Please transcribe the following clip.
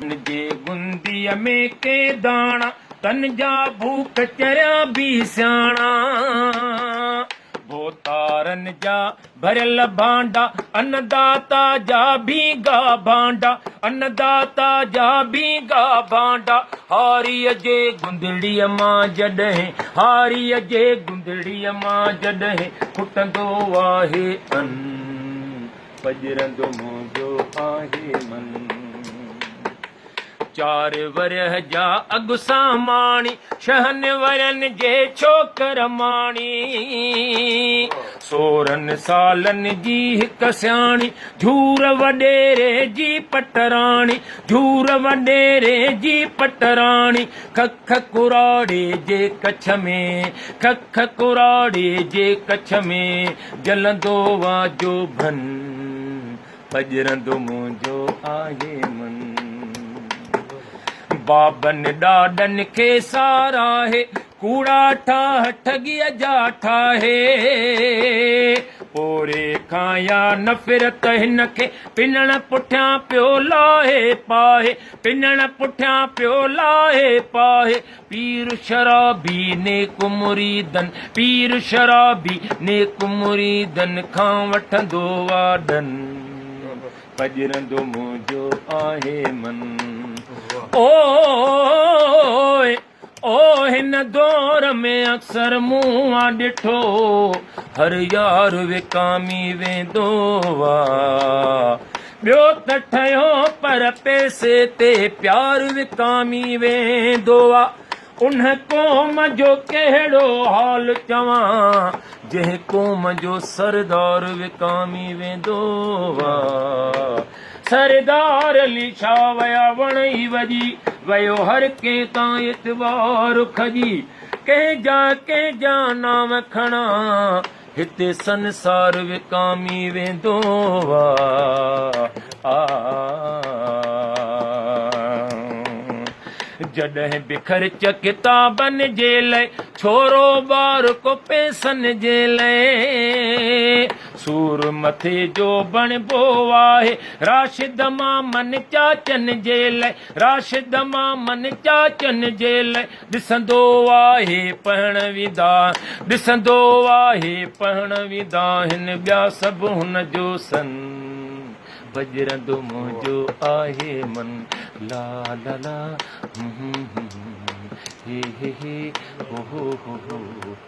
جي گنديء ۾ ڪي داڻا، تن جا ڀوڪ چريا به سياڻا. ڀوتارن جا ڀريل ڀانڊا، انّداتا جا ڀينگا ڀانڊا، انّداتا جا ڀينگا ڀانڊا. هاريء جي گندڙيء مان جڏهن، هاريء جي گندڙيء مان جڏهن کٽندو آهي ان، پڄرندو منهنجو آهي من. چار ورهيه جا اڳ ساماڻي، ڇهن ورهين جي ڇوڪر ماڻي. سورهن سالن جي هڪ سياڻي، جھور وڏيري جي پٽراڻي، جھور وڏيري جي پٽراڻي. کک ڪراڙي جي ڪڇ ۾، کک ڪراڙي جي ڪڇ ۾، جلندو آ جوڀن. پڄرندو منهنجو آهي من. بابن ڏاڏن کي ساراهي، ڪوڙا ٺاهه ٺڳيء جا ٺاهي. پوري کان يا نفرت هن کي، پنڻ پٺيان پيو لاهي پاهي، پنڻ پٺيان پيو لاهي پاهي. پير شرابي نيڪ مريدن، پير شرابي نيڪ مريدن کان وٺندو واڏن، پڄرندو منهنجو آهي من. اوء او هن دور ۾ اڪثر مون آ ڏٺو، هر يار وڪامي ويندو آ. ٻيو ته ٺهيو پر پئسي تي پيار وڪامي ويندو آ. ان قوم جو ڪهڙو حال چوان، جنهن قوم جو سردار وڪامي ويندو آ. سردار علي شاهه ويا وڻ ئي وڄي ويو هر ڪنهن تان اعتبار کڄي ڪنهن جا ڪنهن جا نانء کڻان هتي سنسار وڪامي ويندو آ. جڏهن به خرچ ڪتابن جي لئه، ڇورو ٻار ڪو پئسن جي لئه، سور مٿي جو بڻبو آهي، راشد مامن چاچن جي لئه، راشد مامن چاچن جي لئه. ڏسندو آهي پهڻ ويندا، ڏسندو آهي پهڻ ويندا هن ٻيا سڀ هن جو سن، پڄرندو منهنجو آهي من، لا لا لا هون هون هون هي هي هي هو هو هو هو.